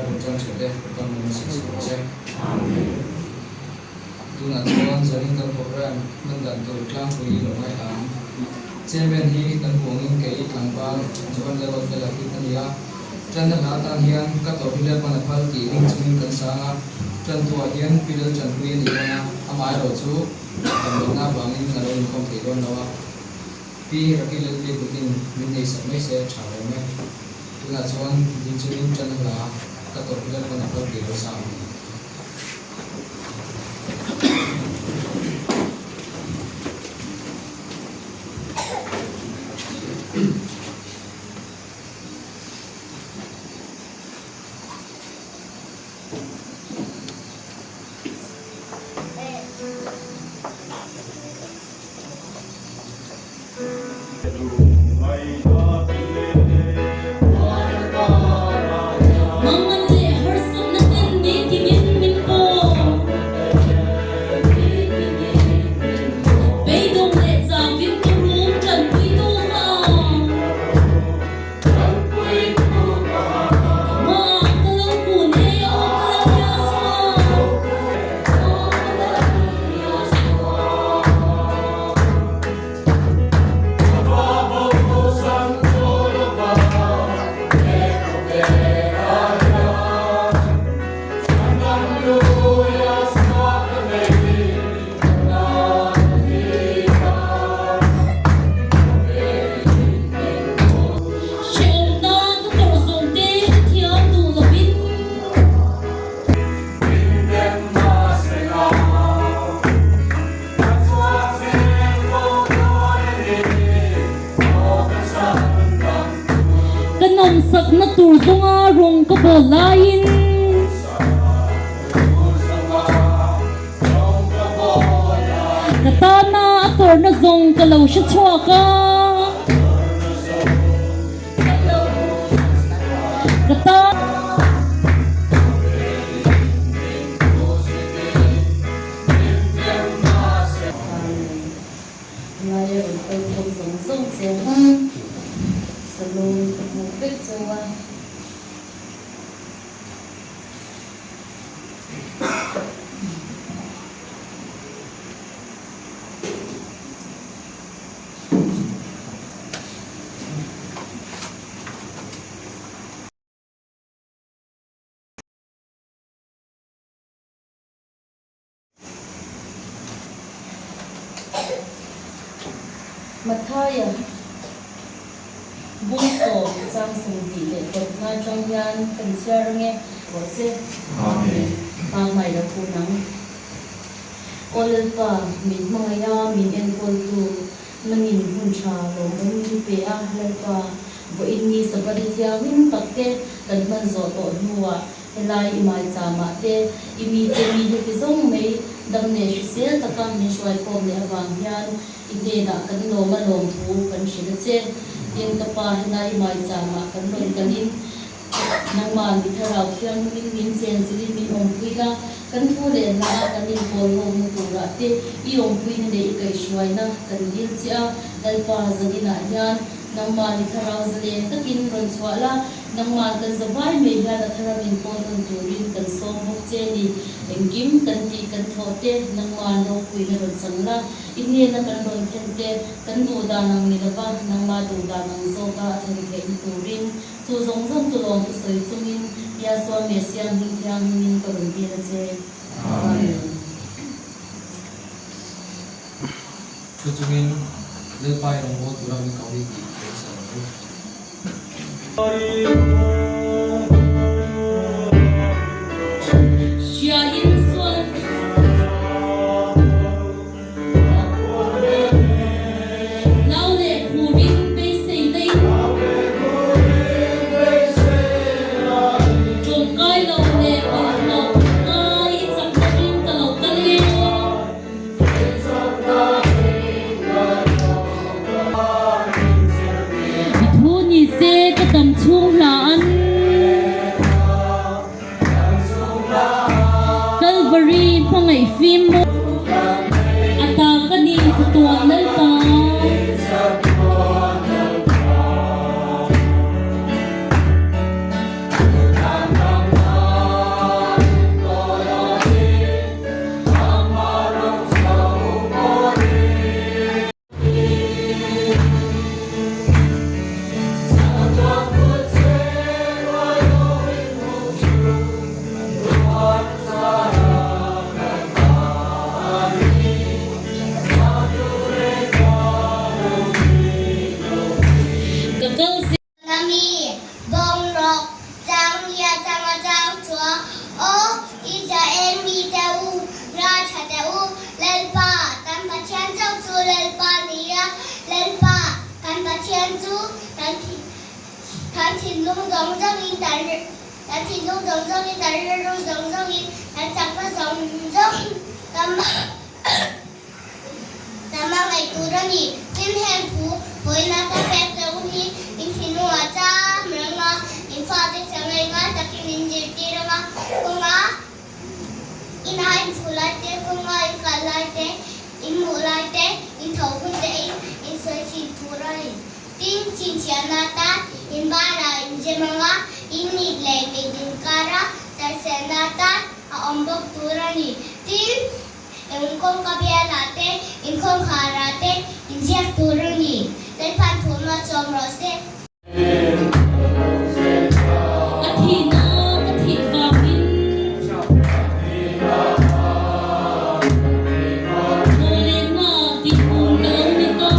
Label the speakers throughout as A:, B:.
A: bul tan thin te kan nun a sin chhuak ang che. Tunah chuan zanin kan program hman dan tur tlangpui i lo ngaihla ang. Chairman hi kan huangin kei tlangval Johan Lalawtfela hi ka ni a. Tanna hla atan hian ka tawrh hi Lalpan a phal tih ring chungin kan sang a. Tantuah hian Pi Lalchanpui a ni dawn a, amaherawh chu damlohna avangin a lo inkhawm thei dawn lo a. Pi Raki Lalpi kutin min nei sak mai se a tha awm e. Tunah chuan ding chungin tan a hla ka tawrh hi Lalpan a phal tih lo sa ang.
B: Mangan leh harsatna ten nitin min awm. Beidawng leh changvin ka rum tanpuitu ka ang. Hmaah ka lo kun e aw ka lo hiasua. Hrehawmna ka tawrh zawng te ka thiam duh lovin. Ka nawmsakna tur zawnga rawng ka bawl laiin. Ka tana a tawrhna zawng ka lo hre chhuak a. Ka tan. Ngaia rawn kal khawm zawng zawng che a, salon ka hmuh vek cheu a. Mathaia bung sawm chang 25 atang hian kan chhiar ange rawh se. Amen. Pa hmai lo kun ang. Aw Lalpa, min hmangaih a, min enkawltu, nangin hun tha lawmawm min pe a, Lalpa, vawiin ni Sabbath thianghlim tak te kan hman zawh tawh hnuah Helai i maicham ah te i mite mi heti zawng mai dam leh hrisel taka min hruaikhawm leh avang hian i hnenah kan lawm a lawm thu kan hrilh a che. Tin, ka pa helai i maicham ah kan rawn kalin nangmah mi thlarau thianghlimin min chenchilhin min awmpui la, kan thu leh hla a kan inpawl hlawmna turah te i awmpuina leh i kaihhruaina kan dil che a, Lalpa zaninah hian nangmah mi thlarau zalen takin rawn chhuah la, Nangmah kan za vai mai hian a thar a min pawn nawn turin kan sawm bawk che a ni. Engkim kan tih kan thawh te, nangmah ropuina rawn chang la, i hnena kan rawn then te, kan duh dan ang ni lova nangmah duh dan ang zawka a then theihna turin chu zawng zawng chu lawm thusawi chungin Yahshua Messiah hming thianghlimin ka rawn dil a che. Amen.
A: Chu chungin Lalpa i rawngbâwl tura min ko ni tih ka insawi ang u.
B: Hria in sual. Hlau leh phurin beisei daih. Tawngkai lo leh bawlhhlawh ngai i chak takin ka lo kal e. I thu ni se ka dam chhung hla an. Kalvari hmangaih fim maw. A ta ka ni chatuan Lalpa.
C: thinlung zawng zawngin, kan kan thinlung zawng zawngin, kan rilru zawng zawngin, kan chakna zawng zawngin kan kan hmangaih tur a ni. Tin, heng thu pawina ka pek che u hi in thinlungah cham reng a, in fate changai ngai takin min zirtir ang a, kawnga In a in chhu lai te, kawnga in kal lai te, in hmuh lai te, in tho hun te in in sawi thin tur a ni. Tin, chhinchhiahna atan in banah in zem ang a, in mit leh mit inkar a tarselna atan a awm bawk tur a ni. Tin, eng kawngka bialah te, in khawngkharah te in ziak tur a ni. Lalpan thawmhnaw chawm rawh se.
B: A thihnak a thih vangin thawhlehnak tihpum ka lo ni ta.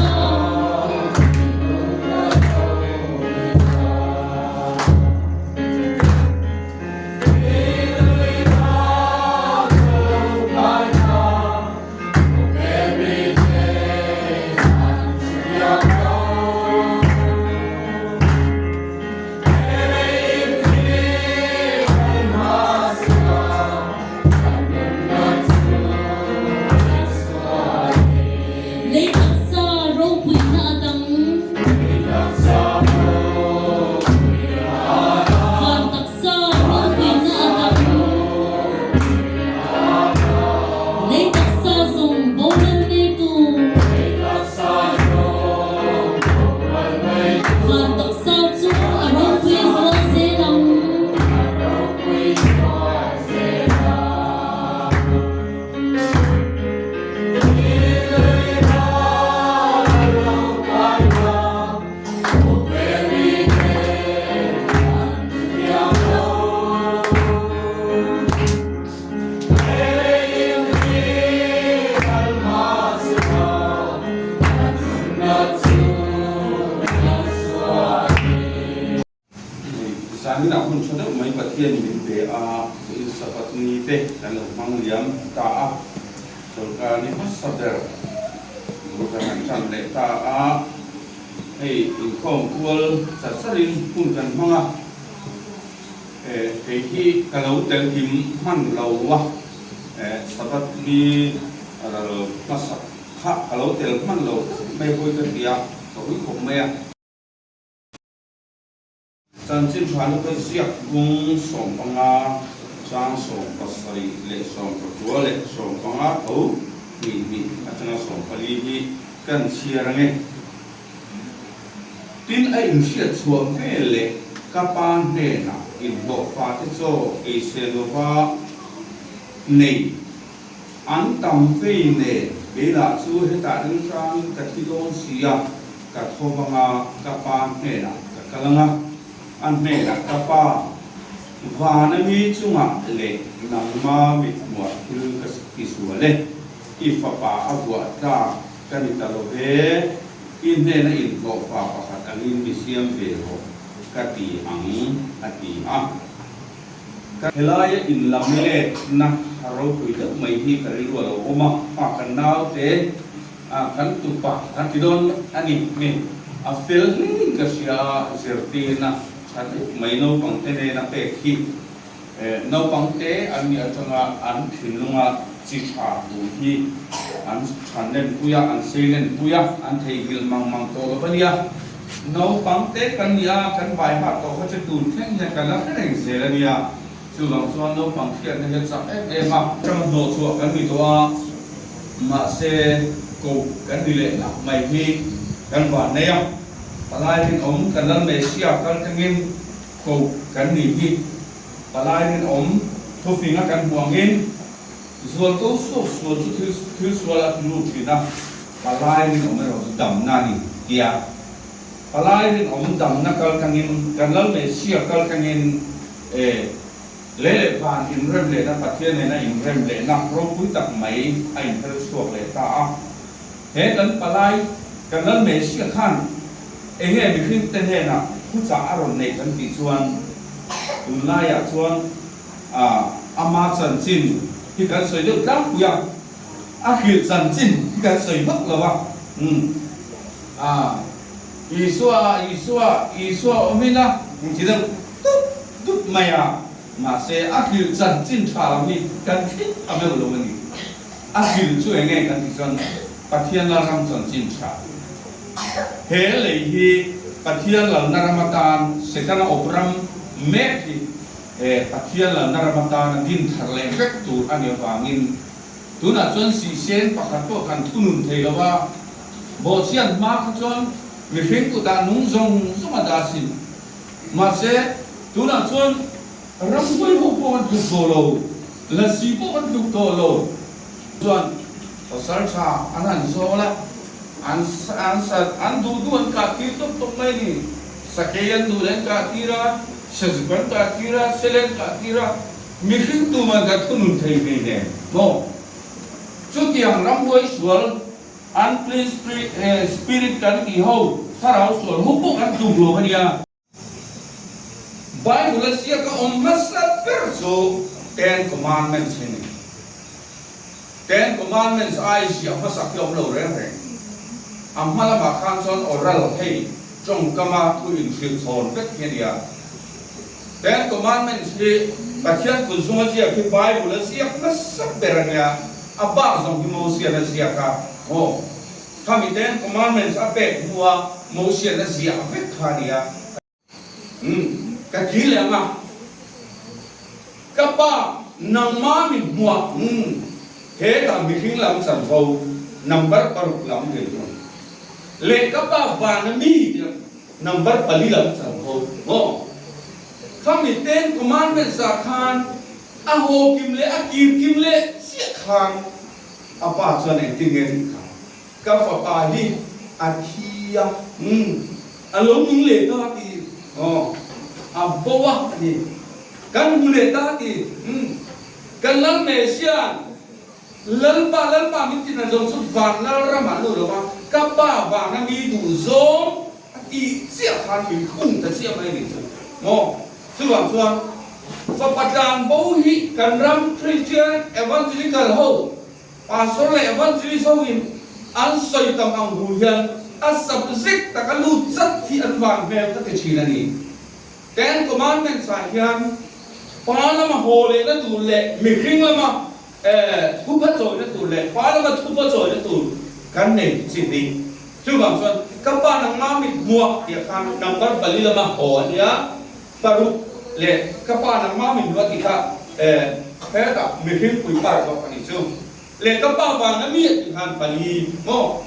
B: Lei taksa ropuina a dang. Van taksa ropuina a dang. Lei taksa zawng boral ngeitu. Van taksa chu a ropui zual zel ang.
D: Zaninah hun tha deuh mai Pathian min pe a, in Sabbath ni te kan lo hmang liam ta a, sorkar ni hmasa ber tur kan han tan leh ta a, hei inkhawm kual char charin hun kan hmang a. Kei hi ka lo tel kim hman lo a, Sabbath ni ral hmasak kha ka lo tel hman lo tlat mai hawi ka ti a, ka ui khawp mai a. Chanchin tha luka ziak bung 15, chang 70 leh 69 leh 15 tho hnih hnih atanga 14 hi kan chhiar ange. Tin, a inhriat chhuah vel leh ka pa hnenah inhlawhfa te chaw ei se lova nei an tam vei nen kei lah chu hetah ringhrangin ka thi dawn si a, ka tho vang a, ka pa hnenah ka kal ang a, a hnenah ka pa vana mi chungah leh nangma mithmuah thil ka tisual e, i fapa a vuah tlak Ka ni ta lo ve, i hnena inhlawhfa pakhat angin mi siam ve rawh ka ti ang, a ti a. Ka helaia inlam letna a ropui deuh mai hi ka rilru a lo awm a, a kan naute a kan tupa kan ti dawn a ni mi a fel hlein ka hria a, zirtirna tha deuh mai naupangte nena pek hi Naupangte an nih atanga an thinlunga chi tha tur hi an than lenpui a, an sei lenpui a, an theihnghilh mang mang tawh lo a nia. Naupangte kan nih a, kan vai hah tawh kha chu tun thleng hian kan la hre reng zel a nia. Chuvang chuan naupang hriatna hi a chak em em a. Tang hnawh chhuah kan ni tawh a, mahse koh kan ni leh nak mai hi kan van nei a. Palai rinawm kan lal Messia kal thlengin Koh kan nih hi palai rinawm thufinga kan hmuh angin zualto suak sual chu thil thil sual a ti lut thin a, palai rinawm erawh chu damna a ni tia palai rinawm damna kal tangin kan lal Messia kal tangin e lei leh van inrem lehna Pathian nena inrem lehna ropui tak mai a inher chhuak leh ta a. He kan palai kan lal Messia khan enge mihring te hnenah thuchah a rawn neih kan tih chuan tunlaiah chuan ama chanchin hi kan sawi deuh tlangpui a, a hrilh chanchin hi kan sawi vak lo a. Umm Isua, Isua, Isua awm ila. Ti deuh dup dup mai a, mahse a hrilh chanchin tha lam hi kan thlit a meuh lo a ni. A hrilh chu eng nge kan tih chuan Pathian Lalram chanchin tha. He lei hi Pathian lalna ram atan Setana awp ram mek hi Pathian lalna ram atana din thar leh vek tur a nih avangin tunah chuan sihsen pakhat pawh kan thunun thei lo a, bawhchhiat hma kha chuan mihring kutah nung zawng zawng a dah sin. Mahse, tunah chuan ramhuai ho pawh kan tluk tawh lo, lasi pawh kan tluk tawh lo. Chuan pasal tha an han zawl a, an an an duh duh an kah tir tawp tawp mai a ni. Sakei an duh leh an kah tir a, Sazuk an kah tir a, Sele an kah tir a, mihring tuman kan thunun thei hlei nen maw? Chutiang ramhuai sual, unclean spirit kan tih ho, thlarau sual ho pawh kan tluk lo a nia. Bible a ziak a awm hmasa ber chu Ten Commandments hi a ni. Ten Commandments ai ziah hmasak hi a awm lo reng reng. A hma lamah khan chuan oral hei tawngkama thu inhrilh chhawn vek hi a ni a. Ten Commandments hi Pathian kut zunga ziak hi Bible a ziak hmasa ber a nia, a bak zawng hi Mosian a ziak a, maw? Khami Ten Commandments a pek hnua Mosian a ziah vek kha a ni a. Umm, ka ti leh ang a. Ka pa, nangma min hmuah, umm, hetah mihring lam chanvo number paruk lam rin rawh. Leh ka pa vana mi tia number pali lam chanvo maw? Khami Ten Commandments ah khan a haw kim leh a kir kim leh chiah khan a pa chuan engtin nge tih kha Ka fapa hi a thi a, umm, a lo nung leh ta ti, aw, a bo a a ni. Kan hmu leh ta ti, umm, kan lal Messiah, Lalpa, Lalpa min ti na zawng chu van lal ramah lu lo va, ka pa vana mi duh zawng a tih chiah khan min khung ta chiah mai a nih chu maw? Chuvang chuan fapa tlan bo hi kan ram Christian Evangelical ho Pastor leh Evangelist ho in an sawi tam ang hu hian a subject taka lut chat hi an van hmel ka ti thin a ni. Ten Commandments ah hian pa lama haw lehna tur leh mihring lama thupha chawina tur leh pa lama thupha chawina tur kan nei chi hnih. Chuvang chuan ka pa nangma mit hmuah tih khan number pali lama haw a nia. Paruk leh ka pa nangmah min hua tih kha hetah mihring pui par zawk a nih chu. Leh ka pa vang a mi a tih khan pali maw?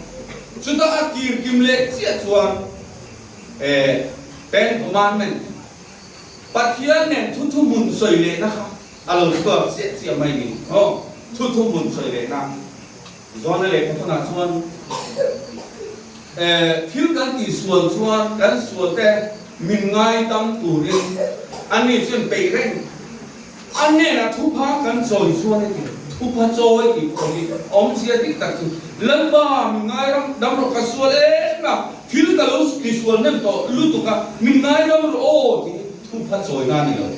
D: Chutah a kir kim leh chiah chuan Ten Commandment, Pathian nen thu thuhmun sawi lehna kha a lo chhuak chiah chiah mai ni maw? Thu thuhmun sawi lehna. Zawna lehkha thawnah chuan thil kan tihsual chuan kan sualte min ngaidam turin ani chuan peih reng. A hnenah thupha kan chawi chuan a ti. Thupha chawi tih pawh hi awmzia dik tak chu Lalpa min ngaidam dam rawh ka sual em a, thil ka lo tisual hnem tawh lutuk a, min ngaidam rawh aw tih hi thupha chawina a ni lo.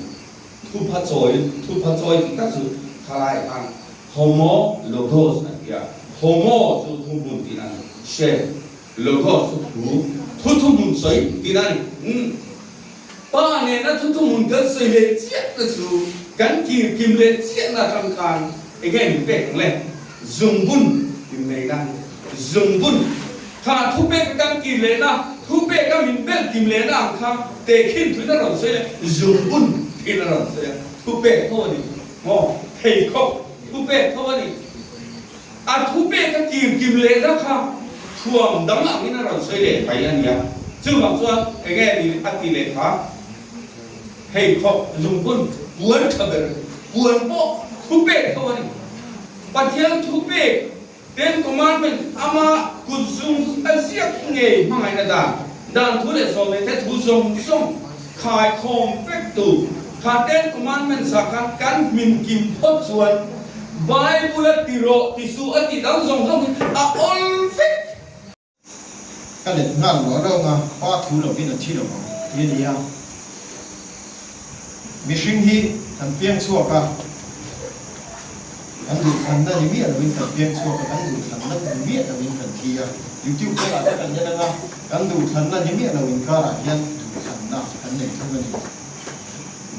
D: Thupha chawi, thupha chawi tih tak chu thalai khan Homo logos an ti a, homo chu thuhmun tihna a ni, she logos chu thu, thu thuhmun sawi tihna a ni. Umm. Pa nena thu thuhmun kan sawi leh chiah te chu kan kir kim leh chiahna atang khan enge min pek ang le? Zungbun inneihna, zungbun kha thupek kan kir lehna, thupeka min belh kim lehna ang kha tehkhin thuin a rawn sawi a, zungbun thin a rawn sawi a, thupek tho a ni. Maw? Pheikhawk thupek tho a ni. A thupek a kir kim lehna kha thuam dang angin a rawn sawi leh mai a nia. Chuvang chuan enge ni a ti leh kha? Pheikhawk zungbun puan tha ber puan pawh thupek tho a ni. Pathian thupek, Ten Commandment, ama kut zung a ziak ngei hmangaihna dan, dan thu leh zawm leh the thu zawng zawng khaikhawm vek tu kha Ten Commandments ah khan kan hmin kim phawt chuan Bible a ti rawh ti suh a tih dang zawng zawng hi a awl vek.
E: Ka let nghal ruah reuh a, pa thu lovin a thi lo ang ti a ni a. Mihring hi kan piang chhuak a, kan duhthlanna ni miah lovin kan piang chhuak a, kan duhthlanna ni miah lovin kan thi a. YouTube te lah te kan en ang a, kan duhthlanna ni miah lo inkarah hian duhthlanna kan nei. nei thung a ni.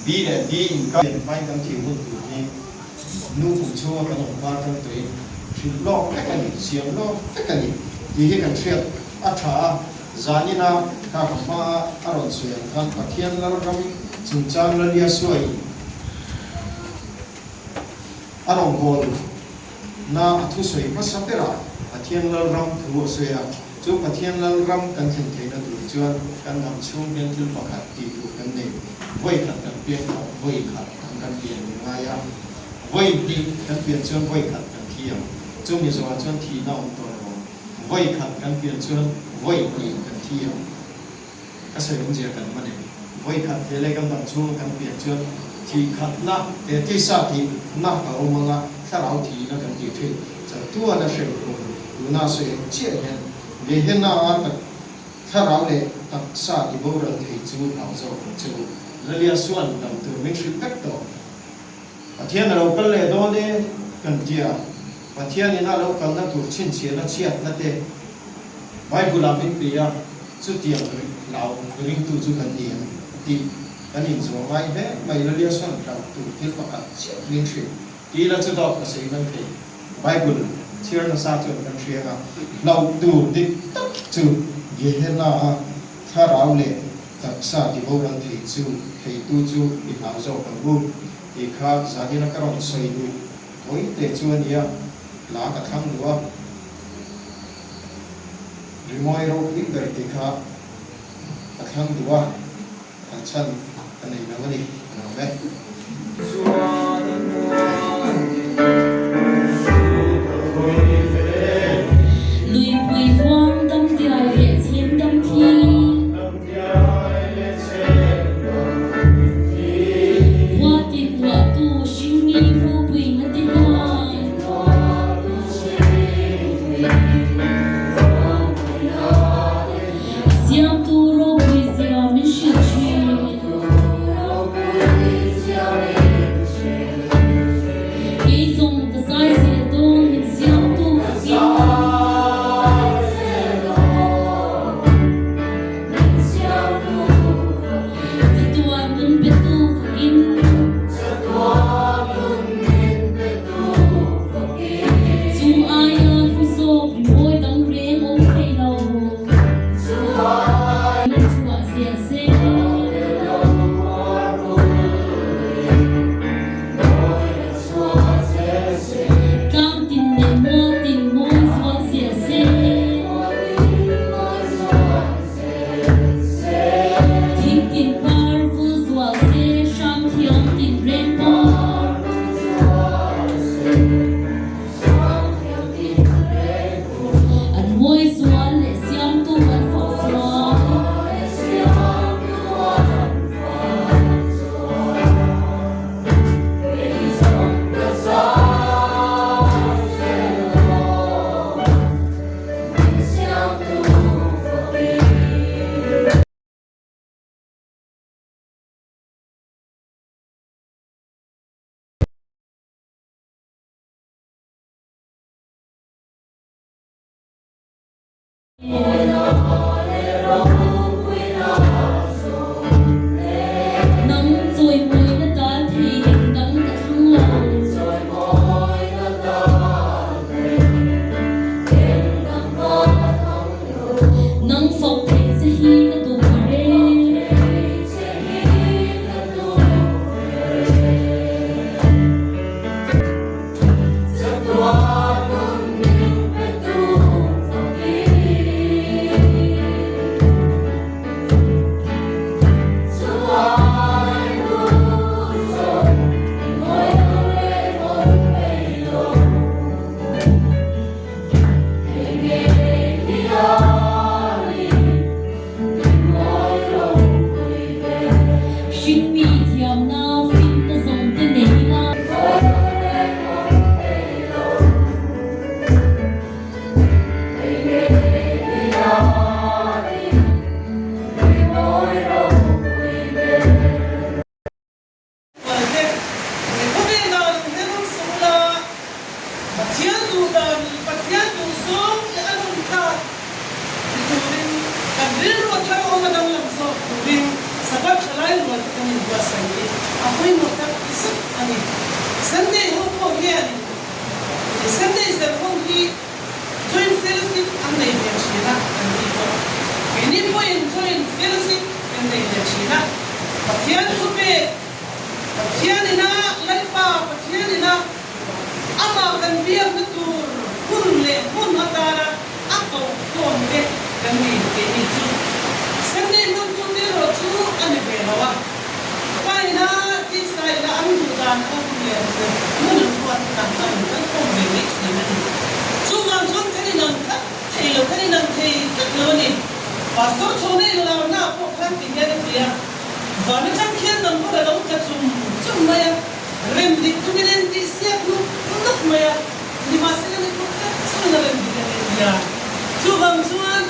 E: B leh D inkar hmain kan thih hun tur hi nu kum chhunga kan awm hma atang tuiin hrilh lawk vek a ni, siam lawk vek a ni tih hi kan hriat a tha a. Zanina kha ka hmaa a rawn sawi ang khan Pathian Lalram chungchang Lalia suaiin a rawngbâwl na a thusawi hmasa berah Pathian Lalram thu a sawi a. Chu Pathian Lalram kan thlen theihna tur chuan kan dam chhung hian thil pakhat tih tur kan nei. Vawi khat kan pian tawh, vawi khat ang kan pian leh ngai a. Vawi hnih kan pian chuan vawi khat kan thi ang. Chumi zawhah chuan thihna awm tawh lo. Vawi khat kan pian chuan vawi hnih kan thi ang. Ka sawi awmzia kan hman em? Vawi khat he lei kan dam chhunga kan pian chuan thih khatna he tisa tihna a awm anga thlarau thihna kan tih thin. Chatuan a hrem hlum tuna sawi ang chiah hian Gehenna a tak thlarau leh taksa ti boral thei chu hlau zawk ang che u. Lalia suan dam tur min hrilh vek tawh. Pathian a lo kal leh dawn e kan ti a, Pathian in a lo kalna tur chhinchhiahna chhiatna te Bible ah min pe a, chutiang hlau ringtu chu kan ni ang tih kan inzawh ngai hle mai. Lalia sawn hlau tur thil pakhat chiah min hrilh ti ila chu dawt ka sawi mai thei. Bible chhiar nasa chuan kan hria a, hlauh tur dik tak chu Gehenna a thlarau leh Taksa tiboral thei chu theitu chu i hlau zawk ang u tih kha zanina ka rawn sawi duh tawi teh chu a nia, hla ka thlang duh a, rimawi ropui ber tih kha ka thlang duh a, an chhan ka nei lo a ni, ka lo e.
B: Luipui huang dam diai leh chhem dam thi. Khua tin luahtu hringmi ropui na ti lai. Siamtu ropui zia min hrilh thin. Kei zawng ka zai zel dawn min siamtu fakin. Chatuan nun petu fakin. Chu aia hlu zawk rimawi dang reng awm thei lo. Nan chhuah zel se. Tlang tin leh mual tin mawi zual zel se. Thing tin par vul zual se, hrang thiam tin reng par. An mawi zual leh siamtu an fak zual. Nang chawimawina tan thei eng dang ka thlang lo. Nang fak theih che hi ka duh ber e.
F: Tlankhawm leh hmun an ruat tak a rawn kal khawm ve mai thin a ni. Chuvang chuan kan inang tlat thei lo, kan inang thei tlat lo a ni. Pastor chhawna inlarna ah pawh khan ti hian a ti a, van atang khian number a lo tla chum chum mai a, rem dik tumin a intih siak nuk nuk mai a, nimahsela ni pawh tlat chuan a rem dik a ni a ti a. Chuvang chuan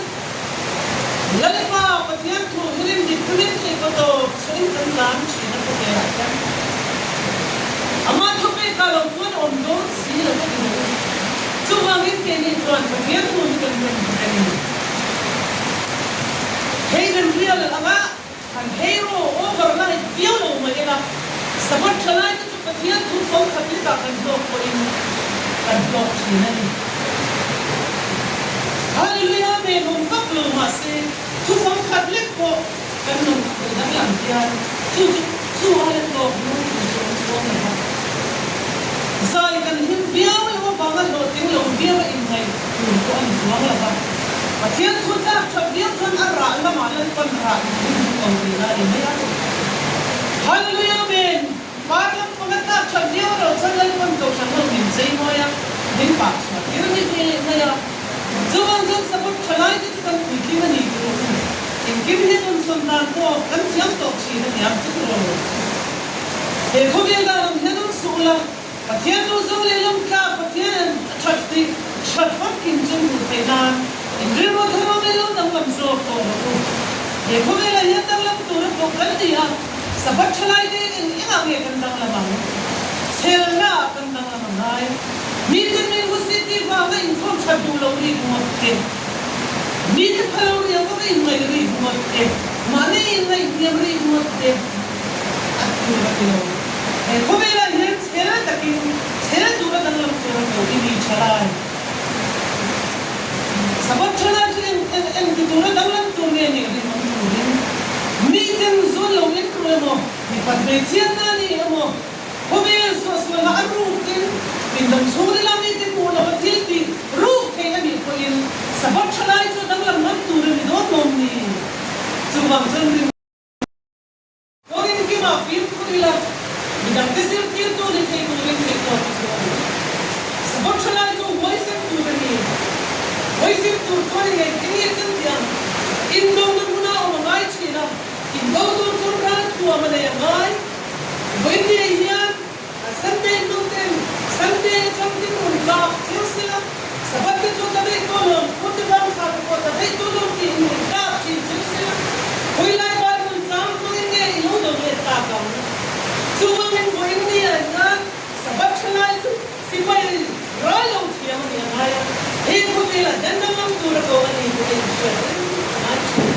F: Lalpa Pathian thu hi rem dik tumin thei kaw tawp chhuahin kan tlan thin a khawvelah hian Amah thupekah lo chuan awm dawn si lo ka ti lo. Chuvangin keini chuan Pathian thu hi kan rem dik a ni. Hei rem rial anga han hero over light viau lo mai ila, Sabbath tha lai te chu Pathian thu fo khat lekah kan hlawk pawhin kan hlawk thin a ni. Hallelujah men awm vak lo mahse thu fo khat lek pawh kan lo khawih danglam hian chu chu chu aia hlawk nung tur chu an chuang lo va. Zai kan hlim viau lo avanga hlawhtling lo viau a inngaih tur pawh a ni chuang lo va. Pathian thu tlak that viau chuan a rah lamah Lalpan rah in duh ko tihna a ni mai a. Hallelujah Amen! Par lam panga tlak that viau lo chuan Lalpan Kohhran ho min chei mawi a, min pah chhuah tir ni ve leh mai a. Chuvang chuan Sabbath tha lai te chu kan puitling a ni tur a ni. Engkim hi rawn sawn dan pawh kan thiam tawh thin a niang chu tiraw lo. He khawvel dan ang hian awm suh ula, Pathian duh zawng leh lawm tlak Pathian an that tih that famkim chu hmuh theih nan in rilru tharawm leh lo danglam zawk tawh rawh u. He khawvelah hian danglam tur a pawh kan ni a, Sabbath thalai te eng engah nge kan danglam ang? Chhelna ah kan danglam a ngai. Mite min husit tih vanga inkhawm that duh lo rik ngawt te, mite phalo riau vaka inngaih rik ngawt te, mahni inngaihhniam rik ngawt te a tur a ti lo. He khawvelah hian chhel takin chhel tura danglam tur a ko i ni thalai. Sabbath thalai chu eng eng eng ti tura danglam tur nge nih rinawm turin miten zun lo en ru emaw, mipat hmeichhiatna a ni emaw, Khawvel suahsualna a rukin min dam chhung rila mite hmuh lova thil tih ruk thei a nih pawhin Sabbath tha lai chu danglam ngam tur a ni dawn lawm ni? Chuvang chuan rin Kawngin kimah fimkhur ila midangte zirtirtu ni thei turin theihtawp a chu a ni. Sabbath tha lai chu huaisen tur a ni. Huaisen tur chuan i ngaih eng nge kan tih ang? Indona hmuna awm a ngai thin a, indo tur chuan ralthuam a nei a ngai. Vawiin hian Sunday hnung ten Sunday atang tin rawn kap chiang sela, Sabbath te chu ta daih tawh lo, Khuti vang kha te pawh ta daih tawh lo tiin rawn kap thin chiang sela, khawilai Bible chang hmangin nge i lo do let tak ang? Chuvangin vawiin ni ah hian Sabbath thalai chu sipai ral lo thiam a ni a ngai a, he khawvelah dan danglam tur a ko a ni tih a inhriat reng a ngai thin.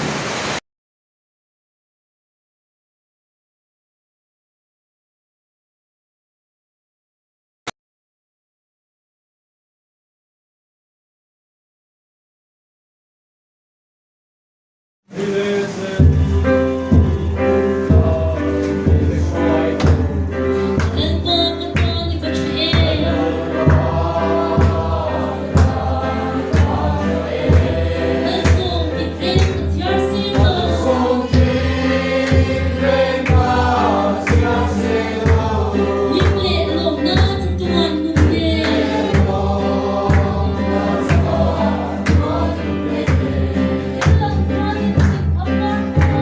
B: Lalpa ka tan i va tha em? Malsawm tih reng ka chhiar seng lo. Lim leh lawmna chatuan nun nen. Kan lo chuan in chhip a par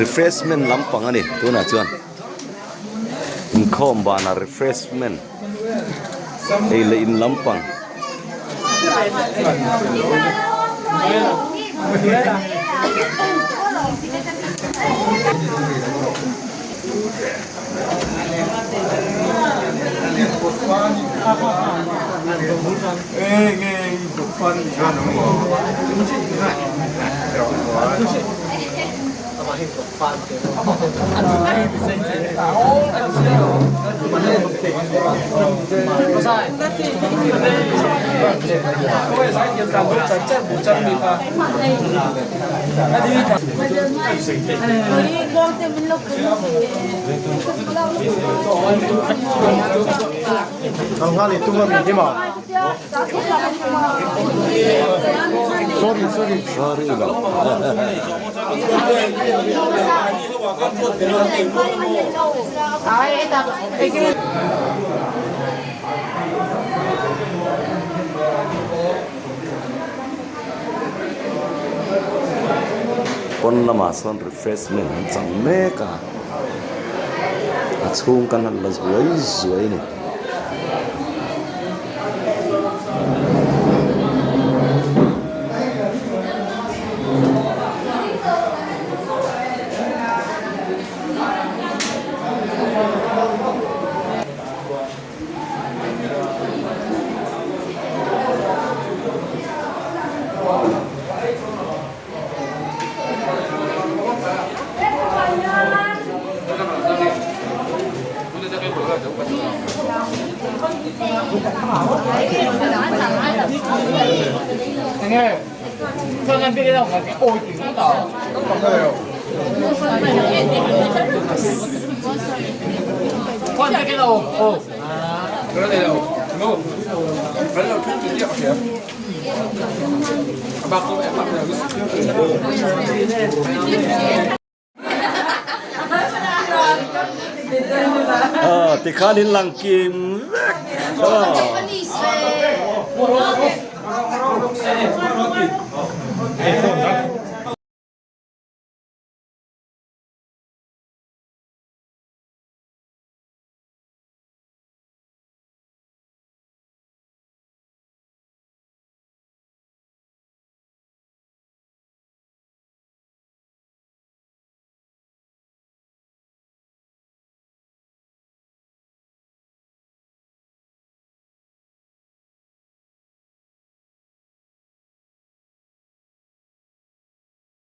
G: Refreshment lampang a ni tunah chuan inkhawm banah refreshment ei leh in lampang. Sorry lo. Pawn lamah sawn refreshment an chang mek a, a chhung kan han la zuai zuai a ni. Tikhan in lang kim vek.